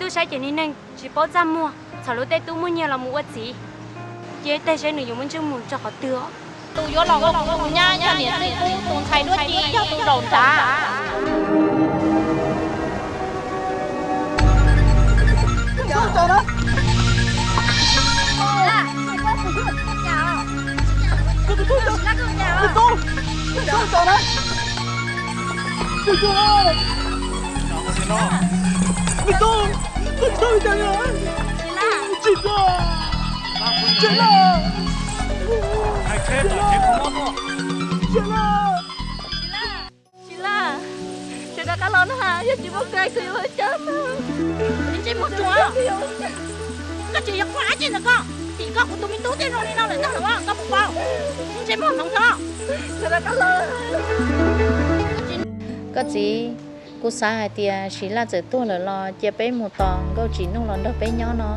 Tub saib ces niag neeg tsis paub txaj muag, txhom luag tej tub muaj nyiaj los mus ua txiv, cia tag saib nws yuav muaj ntsej muag rau qhov twg. Tus yuav los ua kuv tus nyab yog niam tij kub, tus ntxhais duab ci yog tus zaum nrad. Tsis Laj, sawv daws qab los no ha, yog tsis muaj koj kuv yuav ua cas na. Ntsej muag ruam, koj tseem yuav quaj dab tsi ntawm koj? Tim koj kuv tus me tub thiaj zoo li no lawm ntag los koj puas paub? Ntsej muag hmoov hlo. Koj txiv, kuv xav hais tias Sis Laj txawm tuag lawm los cia peb mus tos Nkauj Tsim Nuj los nrog peb nyob no.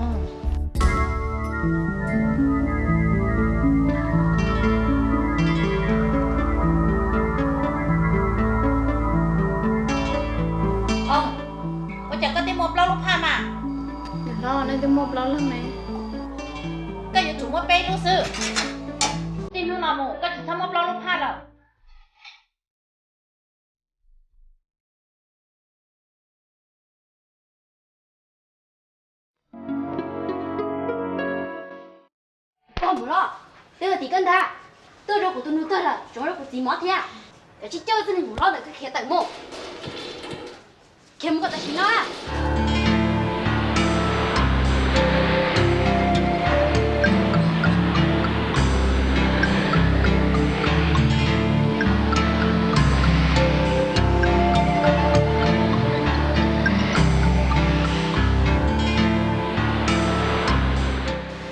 Ua cas koj twb muaj plaub lub phaj mas? Niam hlob, nej twb muaj plaub leeg ne. Koj yuav tsum muaj peb lub xwb. Txij hnub no mus koj tsis txhob muab plaub lub phaj lawm. Pog Muam Hlob, twb yog tim koj ntag. Tuaj rau kuv tus nus tuag lawm, tsuav rau kuv txiv mov thiab. Kav tsij coj txoj niag muam hlob ntawd khiav tawm mus. Khiav mus kom tam sim no.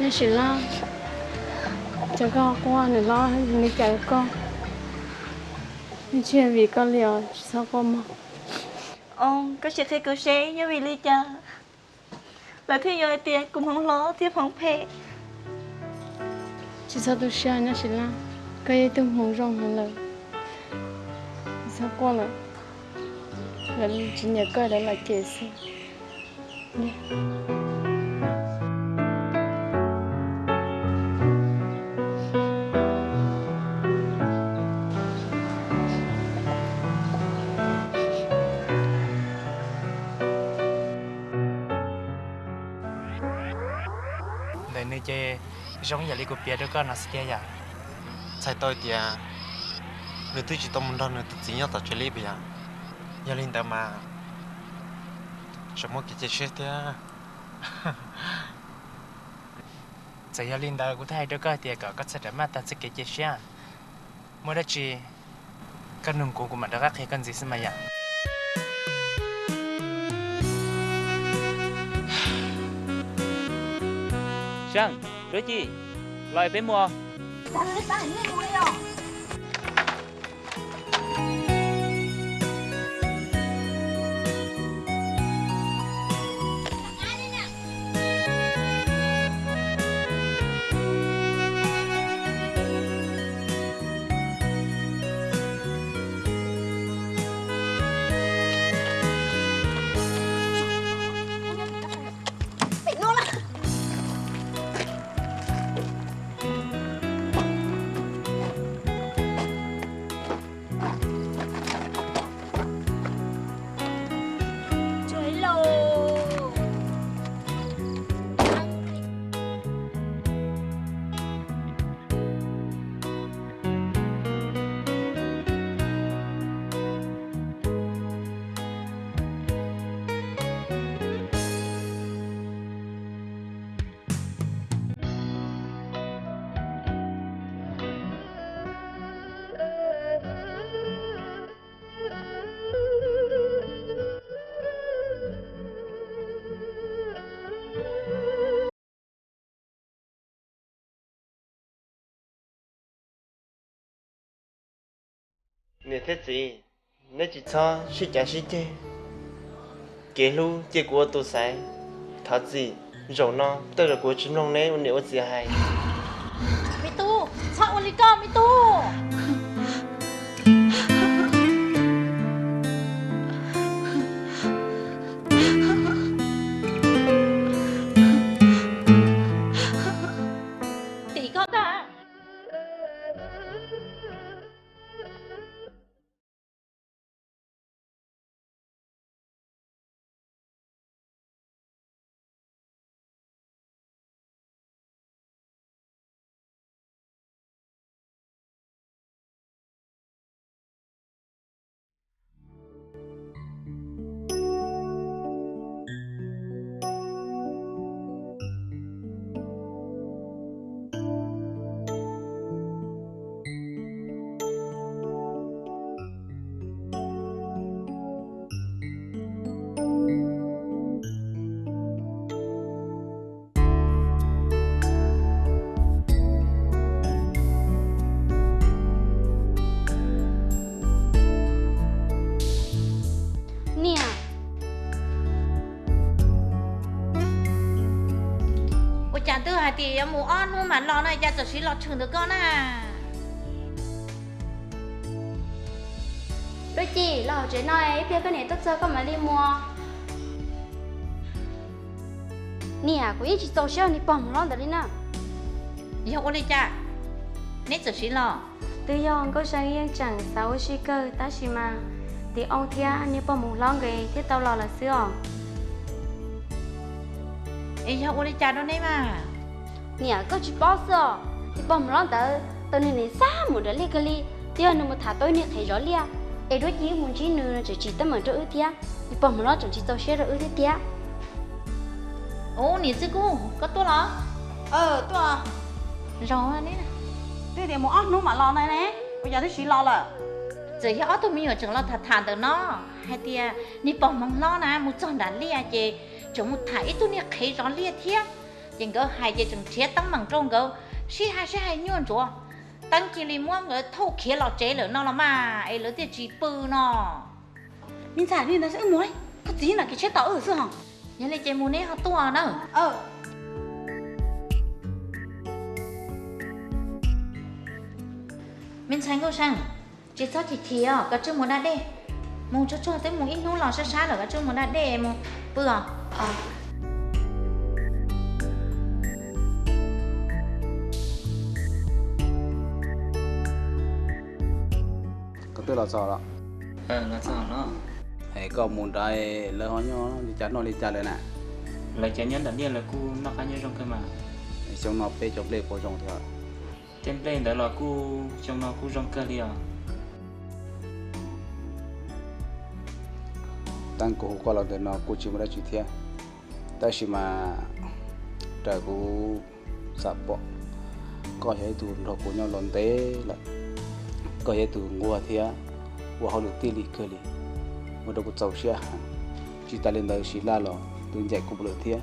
Nyob Sis Laj, cov koj quaj niam hlob li cas koj, yeej tsis yog vim koj li os, tsis txhob quaj mog. Koj sim qhia kuv seb yog vim li cas lawv thiaj yuav hais tias kuv hmoov hlob thiab hmoov phem. Tsis txhob tu siab Nyob Sis Laj, koj yog ib tug hmoov zoo heev lawm. Tsis txhob quaj lawm, lawv tsis nyiam koj lawv lam cem xwb. Ntawm nws ces zoo yam li kuv piav rau koj no xwb tiag yom. Txhais tau tias nws twb tsis tau mus nrog nws tus txiv nyob tom tsev li puas yog? Yog li ntawd mas tseem muaj kev cia siab thiab. Txawm yog li ntawd kuv thiaj hais rau koj hais tias kom koj txhob rawm maj tag txoj kev cia siab. Muaj dab tsi koj nug kuv, kuv mam rov qab qhia koj ntxiv xwb mas yom. Seej, Duab Ci, los es peb mus. Niam thiab txiv, neb tsis txhob sib cav sib ceg. Kev hlub cia kuv ua tus xaiv. Thov txim, zaum no tej zaum kuv tsis mloog neb ua niam ua txiv hais. Me tub, txhob ua li koj me tub. Cas twb hais tias yuav mus ob hnub mam los no, cas txawm siv los tshwm ntawm koj na? Dua Ci, los hauv tsev no, ib pliag koj niam tuaj txog koj mam li mus. Niam, kuv yeej tsis txaus siab niag pog Hmoov Hlob ntawd li na. Yog ua li cas neb txawm siv los? Twb yog Nkauj See yeej tseem xav ua si kawg tab sis mas Tis Oob thiab niag pog Hmoov Hlob nkawd thiaj tau los lawm xwb os. Es yog ua li cas rau neb mas? Niam, koj tsis paub xwb os, niag pog Hmoov Hlob ntawd tau niag neeg xab mus nram liaj kawg li, twb yog nws mus tham tau ib niag qhev zov liaj, es Dua Ci wb mus ntsib nws, nws tseem tsim teeb meem rau wb thiab. Niag pog Hmoov Hlob tseem tsis txaus siab rau wb thiab tiag. Ub, niam Txwj Kub, koj tuaj los? Tuaj. Zoo ne. Twb tias mus ob hnub mam los no ne, ua cas twb siv los lawm? Txawm yog ob tug me nyuam tseem los tham tham ntawm no hais tias niag pog Hmoov Hlob na mus txog nram liaj ces tseem mus tham ib tug niag qhev zov liaj thiab, ces nkawd hais ces tseem nrhiav teeb meem rau nkawd sib hais sib hais nyuaj ntsuav, teeb cia li muab nkawd thauj khiav los tsev lawm no los mas es lawv thiaj tsis pw no. Me ntxhais, li ntawd xwb wb mus, koj txiv na kev tsheb tos wb xwb hos. Yog li ces mus neb ho tuaj na. Me ntxhais Nkauj See, tsis txhob chim chim os, koj tsij mus da dej. Mus tsuag tsuag twb mus ib hnub los sab sab lawm, koj tsij mus da dej mus pw os. Koj twb los txog los? Es koj mus nrad lawv ho nyob li cas noj li cas lawm na? Lawv cov nyob nram liaj lawv kuj noj qab nyob zoo kawg mas. Xyoo no peb cov nplej puas zoo thiab? Tej nplej ntawd los kuj xyoo no kuj zoo kawg li os. Tab kuv hu koj los ntawm no kuj tsis muaj dab tsi thiab, tab sis mas raws kuv xav pom koj yog ib tug nrog kuv nyob los ntev lawm, koj yog ib tug nquag thiab ua hauj lwm tij lim kawg li, ua rau kuv txaus siab heev. Tsis tas li ntawd Sis Laj los twb ncaim kuv lawm thiab.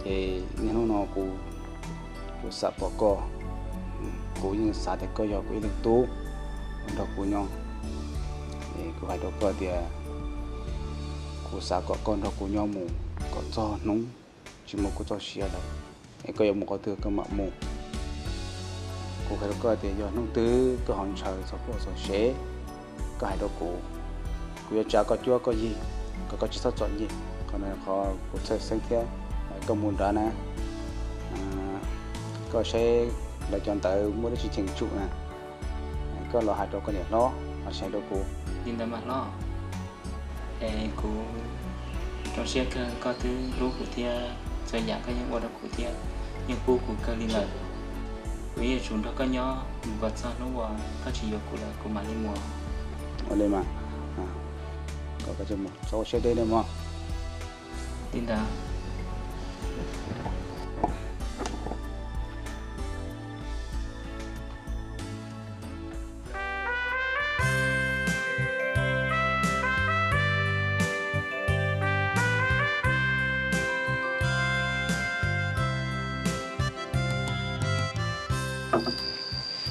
Ces niaj hnub no kuv, kuv xav pom koj, kuv yeej xav tias koj yog kuv ib leeg tub nrog kuv nyob. Es kuv hais rau koj tias kuv xav kom koj nrog kuv nyob mus kom txog hnub tsis muaj kuv txoj sia lawm, es koj yuav mus qhov twg koj mam mus. Kuv hais rau koj tias yog hnub twg koj ho ntshaw txog poj txog sev, koj hais rau kuv, kuv yuav tsa koj cuab koj yig kom koj tsis txhob txom nyem. Qhov no qhov kuv txhawj xeeb thiab. Koj mus nrad na, koj saib lawv cov ntawv muaj dab tsi cheem tsum na, koj los hais rau koj niam hlob los sis hais rau kuv. Li ntawd mas hlob, es kuv zoo siab kawg koj twb hlub kuv thiab txhua yam koj yeej ua rau kuv thiab yeej pub kuv kawg li lawm. Kuv yeej yuav tsum nrog koj nyob mus kom txog hnub uas koj tsis yuav kuv lawm kuv mam li mus. Ua li mas, kom koj tsis mus txhob ua siab deb nawb mog. Li ntawd.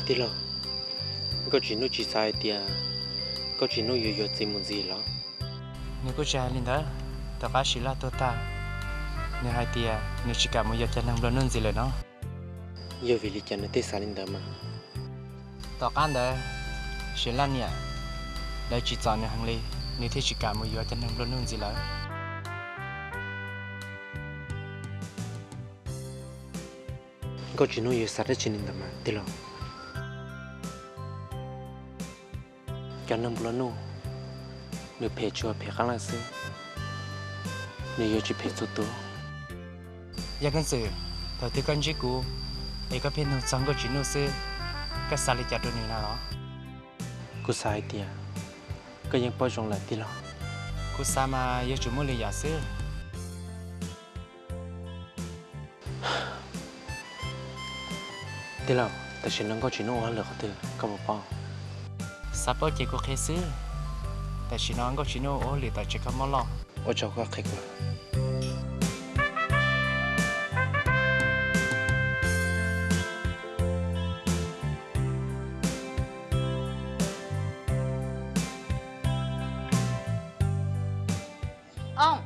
Tij laug, Nkauj Tsis Nuj tsis xav hais tias Nkauj Tsis Nuj yuav yuav txiv mus ntxiv los? Nws kuj tsis hais li ntawd. Tom qab Sis Laj tuag tag, nws hais tias nws tsis kam mus yuav cov neeg nplua nuj ntxiv lawm no. Yog vim li cas nws thiaj xav li ntawd mas? Tom qab ntawd, Sis Laj niam lawv tsim txom nws heev li, nws thiaj tsis kam mus yuav cov neeg nplua nuj ntxiv lawm. Nkauj Tsis Nuj yuav xav dab tsi li ntawd mas tij laug? Cov neeg nplua nuj, nws phem tsuas phem qab laj xwb, nws yuav tsis phem txhua tus. Yog Keeb Xwm, thaum twg koj ntsib kuv es koj pheej nug txog Nkauj Tsis Nuj xwb, koj xav li cas rau nws na los? Kuv xav hais tias koj yeej paub zoo lawm tij laug. Kuv xav mas yuav tsum muaj lwm yam xwb. Tij laug, tam sim no Nkauj Tsis Nuj ua hauj lwm qhov twg koj puas paub? Xav paub ces kuv qhia xwb. Tam sim no Nkauj Tsis Nuj ua hauj lwm tom tsev kho mob loj. Ua tsaug koj qhia kuv. Oob,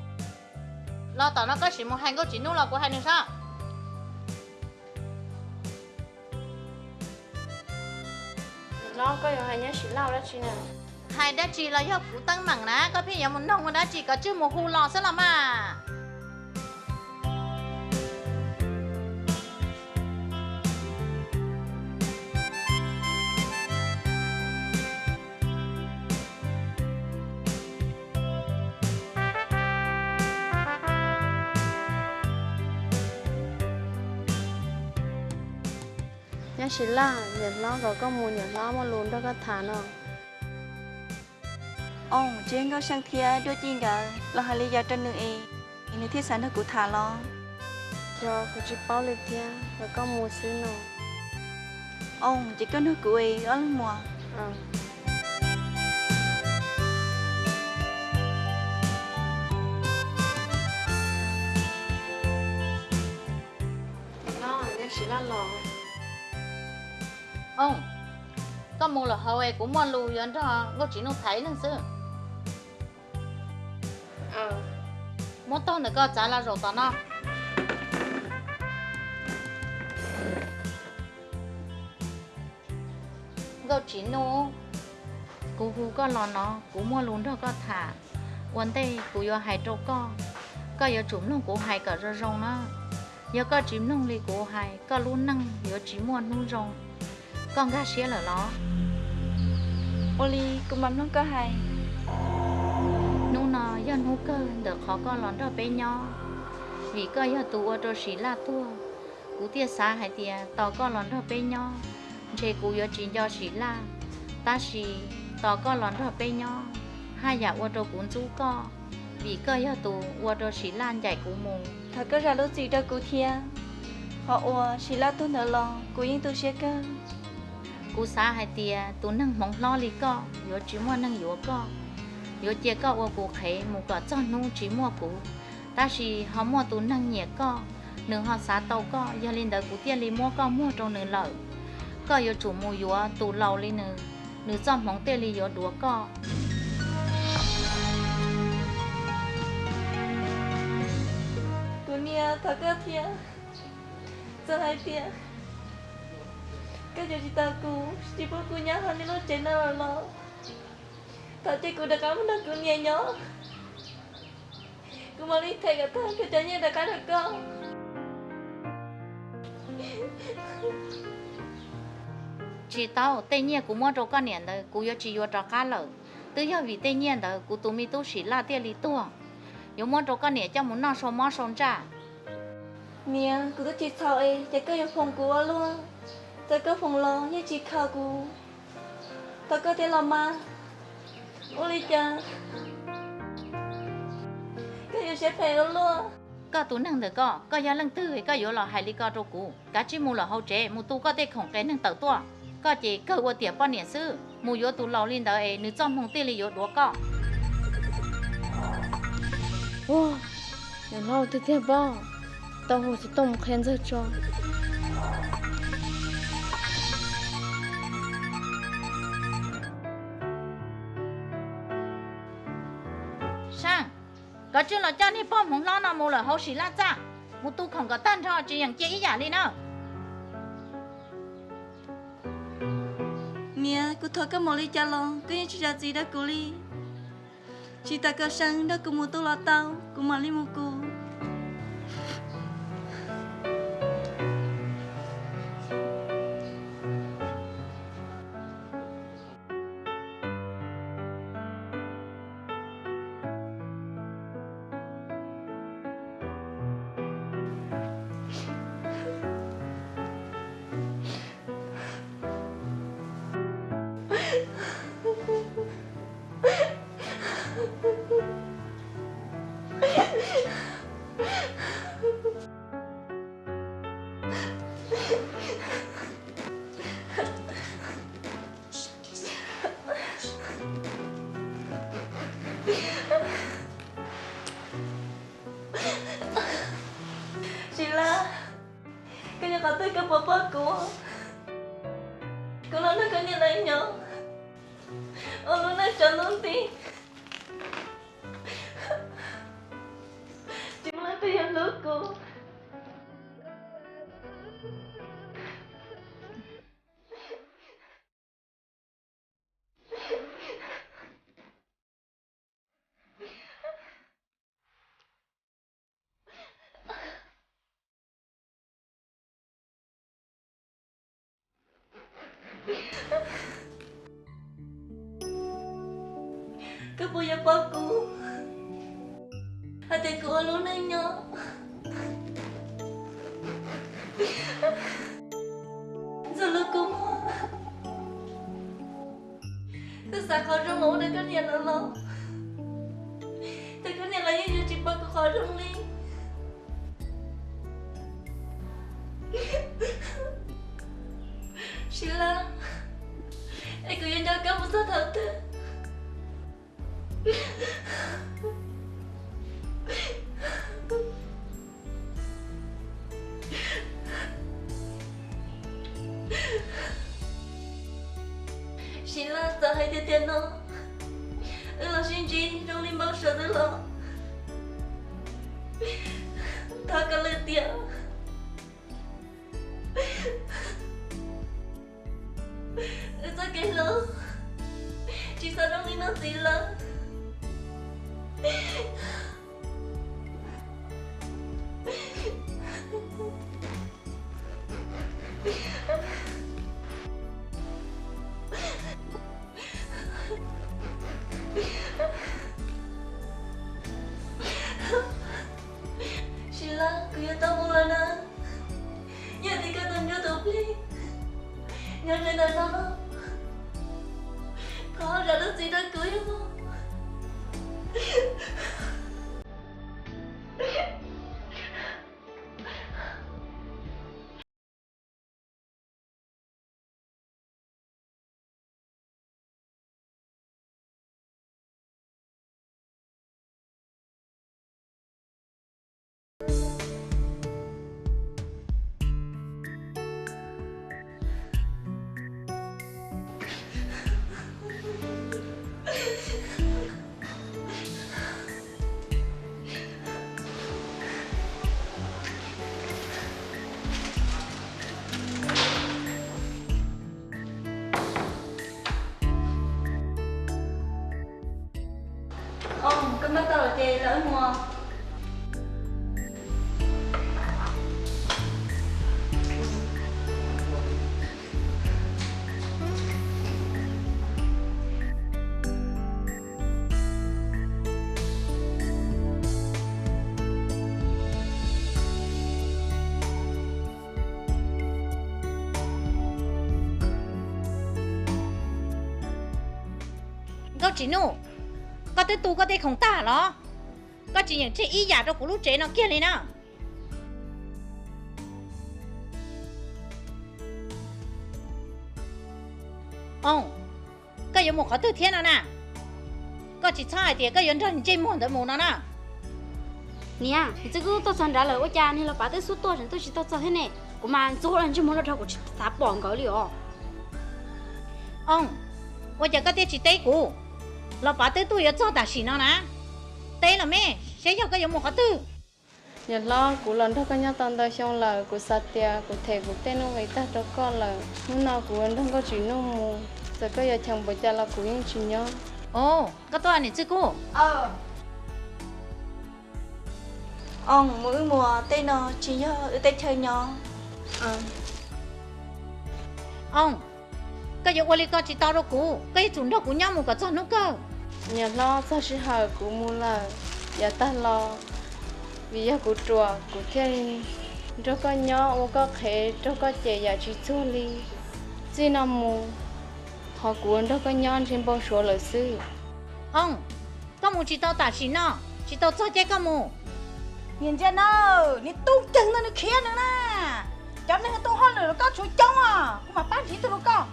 Los tom no koj sim mus hais Nkauj Tsis Nub los kuv hais nws saib. Los koj yuav hais nyab Sim Laj ua dab tsi na? Hais dab tsi los yog kuv teeb meem na, koj pheej yuav mus noog ua dab tsi, koj tsij mus hu los xwb los mas. Nyab Sim Laj, niam hlob kom koj mus, niam hlob muaj lus nrog koj tham no. Oos, tsis yog Nkauj See thiab Duab Ci nkawd los hais li cas rau nws es nws thiaj xav nrog kuv tham los? Yog kuv tsis paub li thiab, kom koj mus xwb no. Oos, ces koj nrog kuv es wb ob leeg mus. Oos, koj mus lawm hauv es kuv muaj lus yuav nrog Nkauj Tsis Nub tham ib leeg xwb. Muab taug ntawm koj txav los zaum tom no. Nkauj Tsis Nub, kuv hu koj los no kuv muaj lus nrog koj tham. Ua ntej kuv yuav hais rau koj, koj yuav tsum mloog kuv hais kom zoo zoo na. Yog koj tsis mloog li kuv hais, koj lub neej yuav tsis muaj hnub zoo. Koj nkag siab lawm los? Ua li kuv mam mloog koj hais. Hnub no yog hnub kawg ntawm qhov koj los nrog peb nyob, vim koj yog tus ua rau Sim Laj tuag. Kuv thiaj xav hais tias tos koj los nrog peb nyob, ntshe kuv yuav tsis nco Sim Laj. Tab sis tos koj los nrog peb nyob, haj yam ua rau kuv ntxub koj, vim koj yog tus ua rau Sim Laj ncaim kuv mus. Thov koj zam lub txim rau kuv thiab. Qhov uas Sim Laj tuag ntawd los kuv yeej tu siab kawg. Kuv xav hais tias tus neeg hmoov hlob li koj yuav tsis muaj neeg yuav koj, yuav cia koj ua kuv qhev mus kom txog hnub tsis muaj kuv. Tab sis ho muaj tus neeg nyiam koj, nws ho xav tau koj, yog li ntawd kuv thiaj li muab koj muag rau nws lawm. Koj yuav tsum mus yuav tus laus li nws, nws txoj hmoov thiaj li yuav duav koj. Kuv niam, thov koj thiab, txawm hais tias koj yuav tsis tau kuv, tsis pub kuv nyob hauv nej lub tsev no lawm los, thov cia kuv rov qab mus nrog kuv niam nyob. Kuv mam li them kom tag kuv cov nyiaj rov qab rau koj. Tsis tau, tej nyiaj kuv muab rau koj niam ntawd kuv yuav tsis yuav rov qab lawm. Twb yog vim tej nyiaj ntawd kuv tus me tub Sim Laj thiaj li tuag. Yuav muab rau koj niam coj mus noj sau mob sau ntsaj. Niam, kuv twb tsis txhaum es ces koj yuav foom kuv ua luaj. Txawm koj foom los yeej tsis khaws kuv. Thov koj thiab los mas. Ua li cas koj yuav siab phem ua luaj? Koj tus neeg ntawm koj, koj yog leej twg koj yuav los hais li ko rau kuv? Kav tsij mus lawm hauv tsev mus tu koj tej khoom qias neeg tawm tuaj. Koj ces kawg ua tiam poj niam xwb, mus yuav tus laus li ntawd es nws txoj hmoo thiaj li yuav duav koj. Ua, niam hlob tiag tiag pob, tau hu xov tooj mus qhia ntxawg tso. Saab, koj tsij los coj niag poj hmoov hlob no mus lawm hauv Sim Laj txaj, mus tu khoom kom tag nrho tsis yeem cia ib yam li na. Niam, kuv thov koj mus li cas los koj yeej tsis zam txim rau kuv li. Tsis tas koj seev nrog kuv mus tu los tau, kuv mam li mus kuv. Sim Laj, koj yog qhov twg koj puas paub kuv? Kuv los nrog koj niam lawv nyob ua lub neej tsaus ntuj nti, tsis muaj Koj puas yuav pom kuv hais tias kuv ua lub neej nyob ntxuag lub kua muag? Koj xav qhov zoo los ua rau koj niam lawv los, tab koj niam lawv yeej yuav tsis pom kuv qhov zoo li. Sim Laj, es kuv yuav nco koj mus txog thaum twg? Sim Laj, txawm hais tias tiam no wb los sib ntsib zoo li npau suav xwb los thov koj lwm tiam. Wb txoj kev hlub tsis xav zoo li no ntxiv lawm. Sim Laj, kuv yuav tau mus lawm na. Yog tias koj tus ntsuj tus plig nyob ze ntawm no, thov zam lub txim rau kuv os. Koj npaj tau lawm ces los wb mus. Nkauj Tsim Nuj, koj twb tu koj tej khoom tag los? Koj tsis yeem tseg ib yam rau kuv lub tsev no kiag li na. Oos, koj yuav mus qhov twg thiab no na? Koj tsis txhob hais tias koj yuav nrog ntsej muag ntawd mus no na. Niam, niam txiv kuj tuaj txog nrad lawm, ua cas niag los pav twb xub tuaj tseem tuaj tsis tau txog thiab ne? Kuv mas ntxub ntsej muag loj dhau, kuv tsis xav pom nkawd li os. Oos, ua cas koj thiaj tsis teb kuv? Los pav twb tuaj yuav txog tam sim no na. Teb los me, seb yog koj yuav mus qhov twg? Niam hlob, kuv los nrog koj nyob tau ntau xyoo lawm, kuv xav tias kuv them kuv tej nuj nqis tag rau koj lawm. Hnub no kuv nrog Nkauj Tsim Nuj mus, txawm koj yuav cheem npaum cas los kuv yeej tsis nyob. Os, koj tuaj niam txiv kuj. Oos, mus wb mus, tej no tsis yog wb teb chaws nyob. Oos, koj yuav ua li ko tsis tau rau kuv, koj yuav tsum nrog kuv nyob mus kom txog hnub kawg. Niam hlob, txog sij hawm kuv mus lawm, yav tag los vim yog kuv ruam kuv thiaj li nrog koj nyob ua koj qhev raug koj cem yam tsis txuag li. Txij no mus, qhov kuv nrog koj nyob ntshe npau suav lawm xwb. Oos, koj mus tsis tau tam sim no, tsis tau txog caij koj mus. Niam ntsia na, niag tub nkeeg ntawd nws khiav nws na. Cov neeg tuaj hauj lwm rau koj tshuav coob os, kuv mam pab nrhiav ib tug rau koj,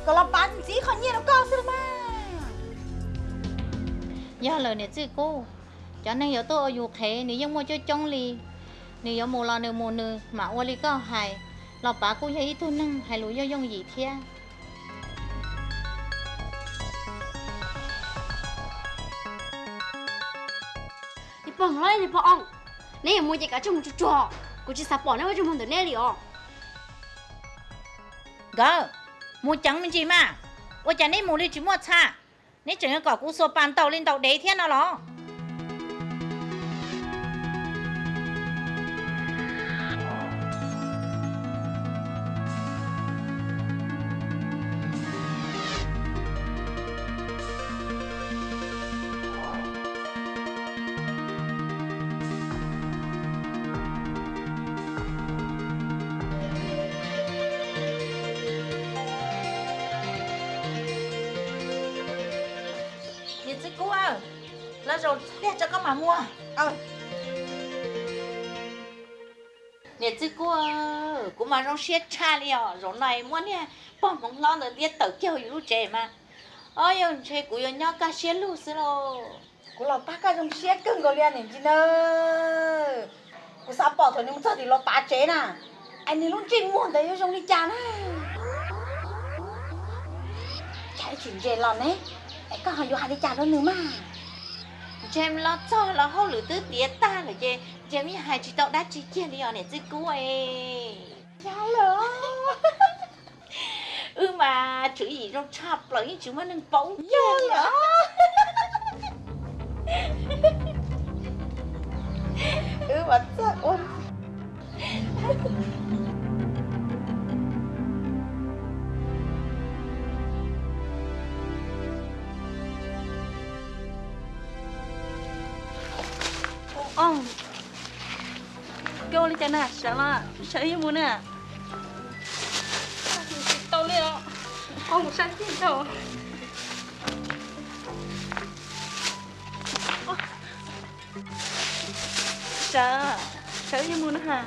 kom los pav ntxiv qhov nyiaj rau koj xwb los mas. Yog lawm niam txiv kuj, cov neeg yuav tuaj ua yus qhev nws yeej muaj coob coob li. Nws yuav mus los nws mus, nws mam ua li koj hais. Los pav kuj yog ib tug neeg hais lus yooj yooj yim thiab. Niag pog Hmoob, niag pog Oos, Neb yuav mus ces kav tsij mus tsuag tsuag, kuv tsis xav pom neb ua ntsej muag ntawm neb li os. Nkawd, mus ceev me ntsis mas, ua cas neb mus li tsis muaj txha? Neb tseem yuav kom kuv xuas pas ntaus li ntaus dev thiab no los? Niam Txiv Kub, lawv zaum tiag tso koj mam mus. Niam Txiv Kub, kuv mas zoo siab tshaj li os, zaum no muab niag pog hmoov hlob ntawd ntiab tawm kiag hauv yus lub tsev mas, o, yog ntshe kuv yuav nyob kaj siab lug xwb lauj. Kuv los pab koj zoo siab kawg nkaus li niam Ntsis na. Kuv xav pom thaum nws mus txog tim lawv pav tsev na, es nws lub ntsej muag ntawd yuav zoo li cas na. Cas ib tsis ntsia los ne, es koj ho yuav hais li cas rau nws mas? Ntshe los txog los hauj lwm twb tiav tag lawm ces ntshe me hais tsis tau dab tsi kiag li os niam Txiv Kub. Yog lawm, wb mas tswv yim zoo tshaj plaws yeej tsis muaj neeg paub. Yog lawm, wb mas txawj ua. Koj ua li cas na, sawv los, sawv yuav mus na. Tsis tau li os, ua mus sab tij tau. Sawv, sawv yuav mus na ha.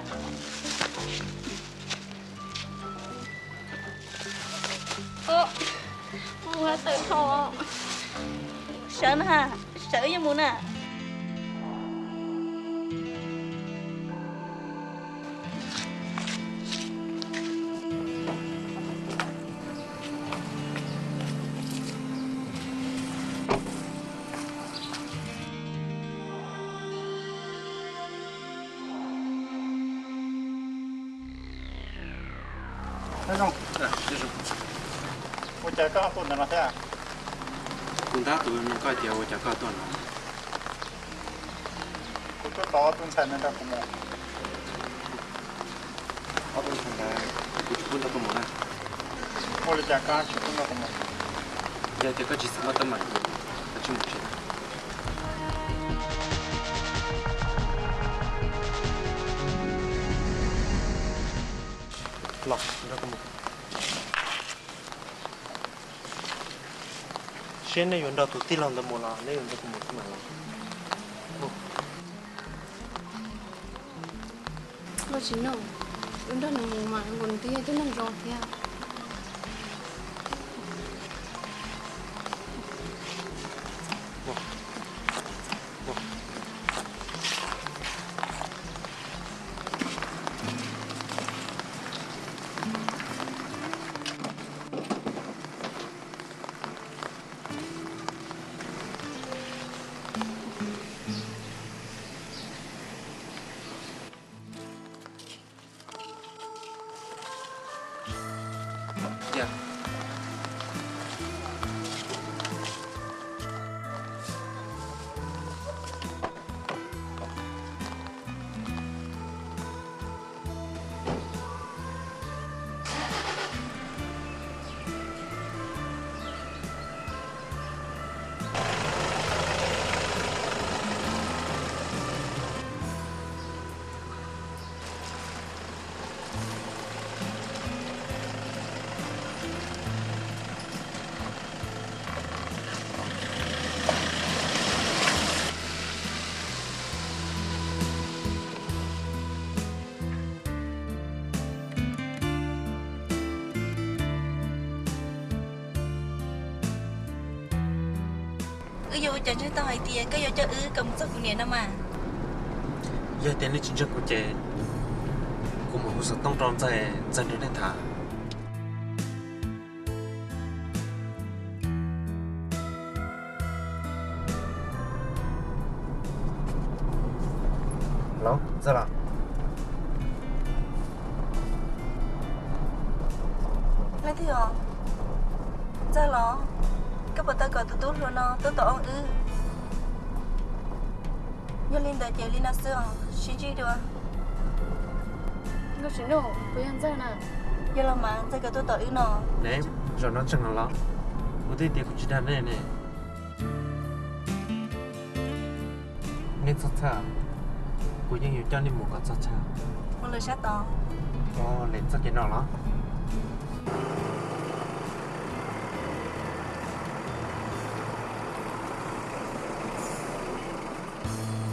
Ua tawm tho, sawv na ha, sawv yuav mus na. Ua cas koj tuaj ntawm no thiab? Kuv ntab tus nug koj tias ua cas koj tuaj no. Kuv tuaj tos ob tug ntxhais ntawd nrog kuv mus. Ob tug ntxhais ntawd kuv tsis pub nrog koj mus na. Ua li cas koj tsis pub nrog kuv mus? Yog tias koj tsis xav muaj teeb meem, koj tsis mus tsev. Los, nrog kuv mus. Seb neb yuav nrog tus tij laug ntawd mus los neb yuav nrog kuv mus xwb mas los. Koj tsis nug, wb nrog nws mus mas nkaus nws twb yog tib neeg zoo thiab. Wb yuav ua cas ntseeg tau hais tias koj yuav coj wb kom mus txog kuv niam no mas? Yog tias nej tsis ntseeg kuv ces kuv mus hu xov tooj rau Ntxawg, Ntxawg nrog nej tham. Los, Ntxawg los? Leej Thwj os, Ntxawg los? Koj puas tau kom tus tub hluas no tuaj tos wb? Yog li ntawd ces li no xwb os, sib ntsib dua. Nkauj Tsis Nuj, puas yog Ntxawg na? Yog los mas, Ntxawg kom tuaj tos wb no. Ne, zaum no tseem los? Kuv twb tias kuv tsis dag nej ne. Nej txhob txhawj, kuv yeej yuav coj nej mus kom txog chaw. Mus lawm sab tod. Mus lawm txoj kev no los?